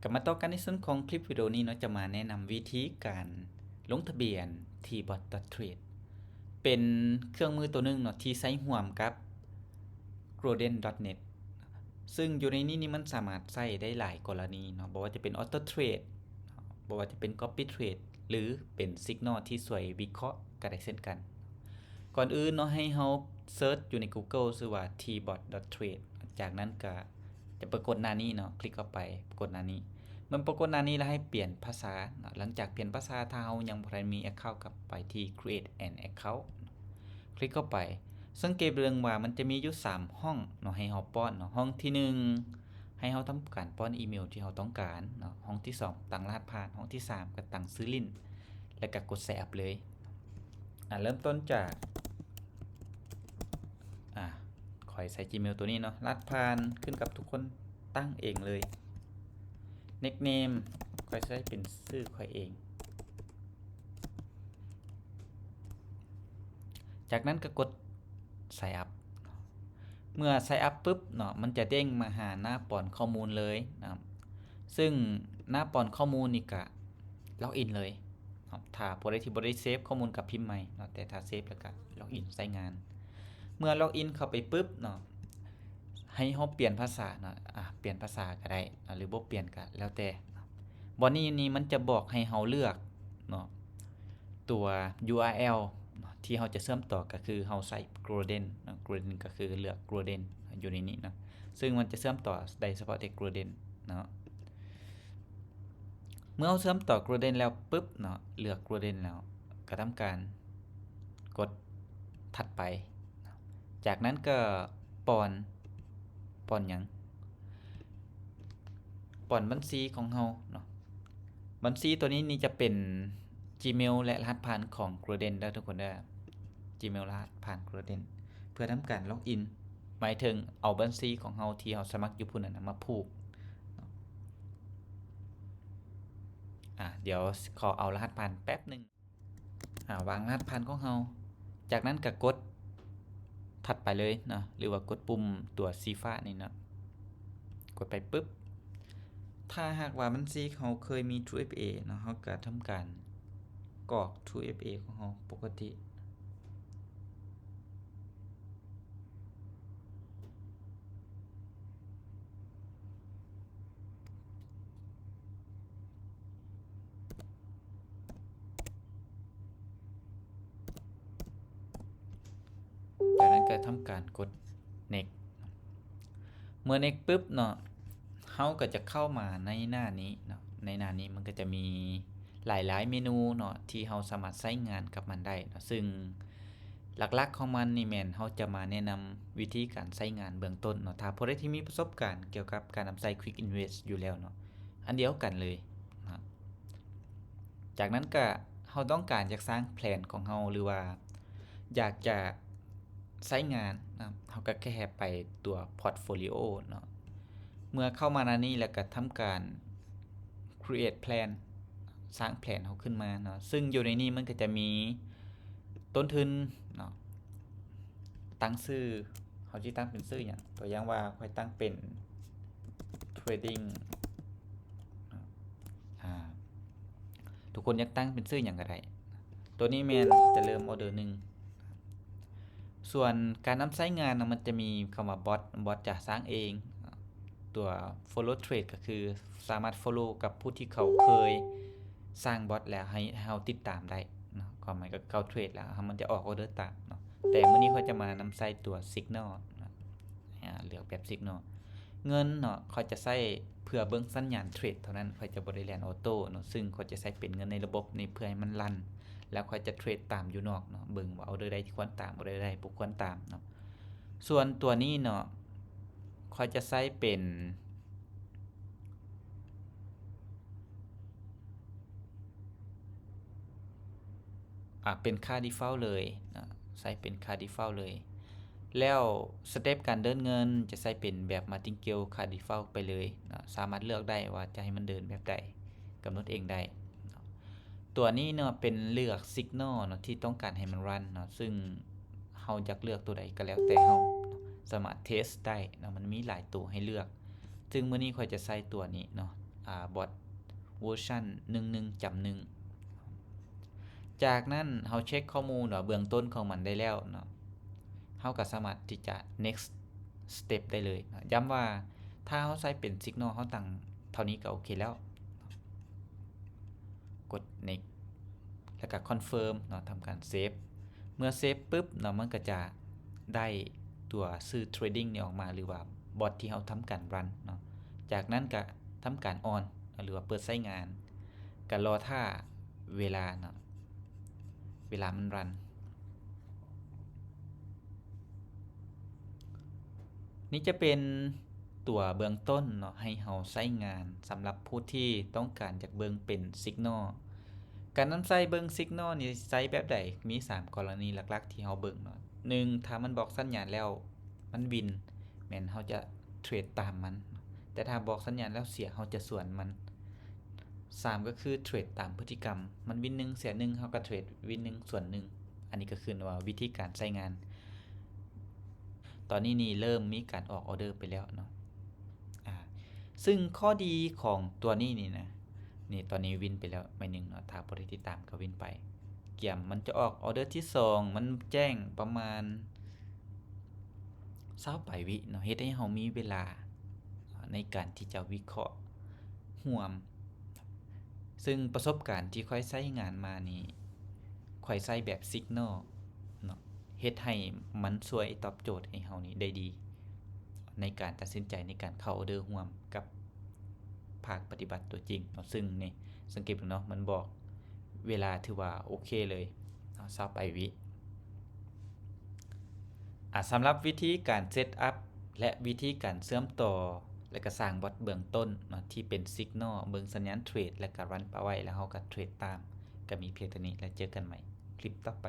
ກັບມາຕໍ່ກັນໃນສ່ວນຂອງຄລິບວິດີໂອນີ້ເນາະ ຈະມາແນະນຳວິທີການລົງທະບຽນ T-Bot.Trade ເປັນເຄື່ອງມືໂຕໜຶ່ງເນາະ ທີ່ໃຊ້ຮ່ວມກັບ Groden.net ຊຶ່ງຢູ່ໃນນີ້ນີ້ມັນສາມາດໃຊ້ໄດ້ຫຼາຍກໍລະນີເນາະ ບໍ່ວ່າຈະເປັນ Auto Trade ບໍ່ວ່າຈະເປັນ Copy Trade ຫຼືເປັນ Signal ທີ່ຊ່ວຍວິເຄາະກໍໄດ້ເຊັ່ນກັນ. ກ່ອນອື່ນເນາະ ໃຫ້ເຮົາເສີດຢູ່ໃນ Google ຊື່ວ່າ T-Bot.Trade ຈາກນັ້ນກະຈະປາກົດໜ້ານີ້ເນາະ ຄລິກເຂົ້າໄປ ປາກົດໜ້ານີ້. ເມື່ອປາກົດໜ້ານີ້ແລ້ວໃຫ້ປ່ຽນພາສາເນາະ ຫຼັງຈາກປ່ຽນພາສາ ຖ້າເຮົາຍັງບໍ່ທັນມີ account ກໍໄປທີ່ Create an Account ຄລິກເຂົ້າໄປ. ສັງເກດເບິ່ງວ່າມັນຈະມີຢູ່ສາມຫ້ອງເນາະ ໃຫ້ເຮົາປ້ອນເນາະ. ຫ້ອງທີໜຶ່ງ ໃຫ້ເຮົາທຳການປ້ອນອີເມວທີ່ເຮົາຕ້ອງການເນາະ. ຫ້ອງທີສອງ ຕັ້ງລະຫັດຜ່ານ. ຫ້ອງທີສາມ ກໍຕັ້ງຊື່ຫຼິ້ນ ແລ້ວກໍກົດ Sign Up ເລີຍ. ອາ ເລີ່ມຕົ້ນຈາກ ອາ ຂ້ອຍໃສ່ Gmail ໂຕນີ້ເນາະ ລະຫັດຜ່ານຂຶ້ນກັບທຸກຄົນຕັ້ງເອງເລີຍ. Nickname ຂ້ອຍໃຊ້ເປັນຊື່ຂ້ອຍເອງ. ຈາກນັ້ນກໍກົດ Sign Up. ເມື່ອ Sign Up ປຶບເນາະ ມັນຈະເດ້ງມາຫາໜ້າປ້ອນຂໍ້ມູນເລີຍນະ ຊຶ່ງໜ້າປ້ອນຂໍ້ມູນນີ້ກະ Login ເລີຍເນາະ. ຖ້າຜູ້ໃດທີ່ບໍ່ໄດ້ເຊບຂໍ້ມູນກໍພິມໃໝ່ເນາະ ແຕ່ຖ້າເຊບແລ້ວກໍ Login ໃຊ້ງານ. ເມື່ອ Login ເຂົ້າໄປປຶບເນາະ ໃຫ້ເຮົາປ່ຽນພາສາເນາະ ອາ ປ່ຽນພາສາກໍໄດ້ເນາະ ຫຼືບໍ່ປ່ຽນກໍແລ້ວແຕ່. ບ່ອນນີ້ນີ້ມັນຈະບອກໃຫ້ເຮົາເລືອກເນາະ ຕົວ URL ເນາະ ທີ່ເຮົາຈະເຊື່ອມຕໍ່ ກໍຄືເຮົາໃຊ້ Groden ເນາະ Groden ກໍຄືເລືອກ Groden ຢູ່ໃນນີ້ເນາະ ຊຶ່ງມັນຈະເຊື່ອມຕໍ່ໄດ້ສະເພາະແຕ່ Groden ເນາະ. ເມື່ອເຮົາເຊື່ອມຕໍ່ Groden ແລ້ວປຶບເນາະ ເລືອກ Groden ແລ້ວ ກໍທຳການກົດຖັດໄປ. ຈາກນັ້ນກໍປ້ອນ ປ້ອນຫຍັງ? ປ້ອນບັນຊີຂອງເຮົາເນາະ. ບັນຊີໂຕນີ້ນີ້ຈະເປັນ Gmail ແລະ ລະຫັດຜ່ານຂອງ Groden ເດີທຸກຄົນເດີ. Gmail ລະຫັດຜ່ານ Groden ເພື່ອທຳການ Login ໝາຍເຖິງເອົາບັນຊີຂອງເຮົາທີ່ເຮົາສະໝັກຢູ່ພຸ້ນນັ້ນນະມາຜູກເນາະ. ອາ ດຽວຂໍເອົາລະຫັດຜ່ານແປັບໜຶ່ງ. ອາ ວາງລະຫັດຜ່ານຂອງເຮົາ. ຈາກນັ້ນກໍກົດຖັດໄປເລີຍເນາະ ຫຼືວ່າກົດປຸ່ມຕົວສີຟ້ານີ້ເນາະ. ກົດໄປປຶບ ຖ້າຫາກວ່າບັນຊີເຮົາເຄີຍມີ Two F A ເນາະ ເຮົາກໍທຳການກອກ Two F A ຂອງເຮົາປົກກະຕິ. ຈາກນັ້ນກໍທຳການກົດ Next. ເມື່ອ Next ປຶບເນາະ ເຮົາກໍຈະເຂົ້າມາໃນໜ້ານີ້ເນາະ. ໃນໜ້ານີ້ມັນກໍຈະມີຫຼາຍໆເມນູເນາະ ທີ່ເຮົາສາມາດໃຊ້ງານກັບມັນໄດ້ເນາະ ຊຶ່ງຫຼັກໆຂອງມັນນີ້ແມ່ນເຮົາຈະມາແນະນຳວິທີການໃຊ້ງານເບື້ອງຕົ້ນເນາະ. ຖ້າຜູ້ໃດທີ່ມີປະສົບການກ່ຽວກັບການນຳໃຊ້ Quick Invest ຢູ່ແລ້ວເນາະ ອັນດຽວກັນເລີຍເນາະ. ຈາກນັ້ນກະເຮົາຕ້ອງການຢາກສ້າງແພນຂອງເຮົາ ຫຼືວ່າຢາກຈະໃຊ້ງານນະ ເຮົາກະແຄ່ໄປຕົວ Portfolio ເນາະ. ເມື່ອເຂົ້າມາໜ້ານີ້ແລ້ວກະທຳການ Create Plan ສ້າງແພນເຮົາຂຶ້ນມາເນາະ ຊຶ່ງຢູ່ໃນນີ້ມັນກະຈະມີຕົ້ນທຶນເນາະ ຕັ້ງຊື່ ເຮົາຊິຕັ້ງເປັນຊື່ຫຍັງ? ຕົວຢ່າງວ່າຂ້ອຍຕັ້ງເປັນ Trading ເນາະ. ອາ ທຸກຄົນຢາກຕັ້ງເປັນຊື່ຫຍັງກໍໄດ້. ຕົວນີ້ແມ່ນຈະເລີ່ມ order ໜຶ່ງ. ສ່ວນການນຳໃຊ້ງານນະ ມັນຈະມີຄຳວ່າ Bot Bot ຈະສ້າງເອງ. ຕົວ Follow Trade ກໍຄືສາມາດ follow ກັບຜູ້ທີ່ເຂົາເຄີຍສ້າງ Bot ແລ້ວໃຫ້ເຮົາຕິດຕາມໄດ້ເນາະ. ຄວາມໝາຍກໍເຂົ້າ trade ແລ້ວ ມັນຈະອອກ order ຕາມເນາະ. ແຕ່ມື້ນີ້ຂ້ອຍຈະມານຳໃຊ້ຕົວ Signal ເນາະ ອາ ເລືອກແບບ Signal. ເງິນເນາະ ຂ້ອຍຈະໃຊ້ເພື່ອເບິ່ງສັນຍານ trade ເທົ່ານັ້ນ ຂ້ອຍຈະບໍ່ໄດ້ແລ່ນ auto ເນາະ ຊຶ່ງຂ້ອຍຈະໃຊ້ເປັນເງິນໃນລະບົບນີ້ເພື່ອໃຫ້ມັນຣັນ ແລ້ວຂ້ອຍຈະ trade ຕາມຢູ່ນອກເນາະ ເບິ່ງວ່າ order ໃດທີ່ຄວນຕາມ order ໃດບໍ່ຄວນຕາມເນາະ. ສ່ວນຕົວນີ້ເນາະ ຂ້ອຍຈະໃຊ້ເປັນ ອາ ເປັນຄ່າ default ເລີຍເນາະ ໃຊ້ເປັນຄ່າ default ເລີຍ. ແລ້ວ step ການເດີນເງິນຈະໃຊ້ເປັນແບບ Martingale ຄ່າ default ໄປເລີຍເນາະ ສາມາດເລືອກໄດ້ວ່າຈະໃຫ້ມັນເດີນແບບໃດ ກຳນົດເອງໄດ້ເນາະ. ຕົວນີ້ເນາະ ເປັນເລືອກ Signal ເນາະ ທີ່ຕ້ອງການໃຫ້ມັນຣັນເນາະ ຊຶ່ງເຮົາຢາກເລືອກຕົວໃດກໍແລ້ວແຕ່ເຮົາ ສາມາດ test ໄດ້ເນາະ ມັນມີຫຼາຍຕົວໃຫ້ເລືອກ ຊຶ່ງມື້ນີ້ຂ້ອຍຈະໃຊ້ຕົວນີ້ເນາະ. ອາ bot ເວີຊັນ ໜຶ່ງໜຶ່ງຈຸດໜຶ່ງ. ຈາກນັ້ນເຮົາເຊັກຂໍ້ມູນວ່າເບື້ອງຕົ້ນຂອງມັນໄດ້ແລ້ວເນາະ ເຮົາກໍສາມາດທີ່ຈະ next step ໄດ້ເລີຍເນາະ. ຢ້ຳວ່າຖ້າເຮົາໃຊ້ເປັນ Signal ເຮົາຕັ້ງເທົ່ານີ້ກໍໂອເຄແລ້ວ. ກົດ next ແລ້ວກໍ confirm ເນາະ ທຳການເຊບ. ເມື່ອເຊບປຶບເນາະ ມັນກໍຈະໄດ້ຕົວຊື່ trading ນີ້ອອກມາ ຫຼືວ່າ bot ທີ່ເຮົາທຳການ run ເນາະ. ຈາກນັ້ນກໍທຳການ on ເນາະ ຫຼືວ່າເປີດໃຊ້ງານ ກໍລໍຖ້າເວລາເນາະ ເວລາມັນ run. ນີ້ຈະເປັນຕົວເບື້ອງຕົ້ນເນາະ ໃຫ້ເຮົາໃຊ້ງານສຳລັບຜູ້ທີ່ຕ້ອງການຢາກເບິ່ງເປັນ Signal. ການນຳໃຊ້ເບິ່ງ Signal ນີ້ໃຊ້ແບບໃດ? ມີສາມກໍລະນີຫຼັກໆທີ່ເຮົາເບິ່ງເນາະ. ໜຶ່ງ ຖ້າມັນບອກສັນຍານແລ້ວມັນວິນ ແມ່ນເຮົາຈະເທຣດຕາມມັນ, ແຕ່ຖ້າບອກສັນຍານແລ້ວເສຍ ເຮົາຈະສວນມັນ. ສາມ ກໍຄືເທຣດຕາມພຶດຕິກຳ, ມັນວິນໜຶ່ງເສຍໜຶ່ງ ເຮົາກໍເທຣດວິນໜຶ່ງສວນໜຶ່ງ. ອັນນີ້ກໍຄືວ່າວິທີການໃຊ້ງານ. ຕອນນີ້ນີ້ເລີ່ມມີການອອກອອເດີໄປແລ້ວເນາະ ອາ ຊຶ່ງຂໍ້ດີຂອງຕົວນີ້ນີ້ນະ ນີ້ຕອນນີ້ວິນໄປແລ້ວໄມ້ໜຶ່ງເນາະ, ຖ້າບໍ່ໄດ້ຕິດຕາມກໍວິນໄປ. ກຽມມັນຈະອອກອອເດີທີສອງ ມັນແຈ້ງປະມານຊາວປາຍວິເນາະ, ເຮັດໃຫ້ເຮົາມີເວລາໃນການທີ່ຈະວິເຄາະຮ່ວມ. ຊຶ່ງປະສົບການທີ່ຂ້ອຍໃຊ້ງານມານີ້ ຂ້ອຍໃຊ້ແບບ Signal ເນາະ, ເຮັດໃຫ້ມັນຊ່ວຍຕອບໂຈດໃຫ້ເຮົານີ້ໄດ້ດີ ໃນການຕັດສິນໃຈໃນການເຂົ້າອອເດີຮ່ວມກັບພາກປະຕິບັດຕົວຈິງເນາະ. ຊຶ່ງນີ້ສັງເກດເບິ່ງເນາະ, ມັນບອກເວລາຖືວ່າໂອເຄເລີຍເນາະ, ຊາວປາຍວິ. ອາ ສຳລັບວິທີການເຊັດອັບ ແລະ ວິທີການເຊື່ອມຕໍ່ ແລະ ກະສ້າງບອດເບື້ອງຕົ້ນເນາະ ທີ່ເປັນ Signal ເບິ່ງສັນຍານເທຣດ ແລະ ກະຣັນປະໄວ້ ແລ້ວເຮົາກະເທຣດຕາມ, ກະມີພຽງເທົ່ານີ້ ແລ້ວເຈີກັນໃໝ່ຄລິບຕໍ່ໄປ.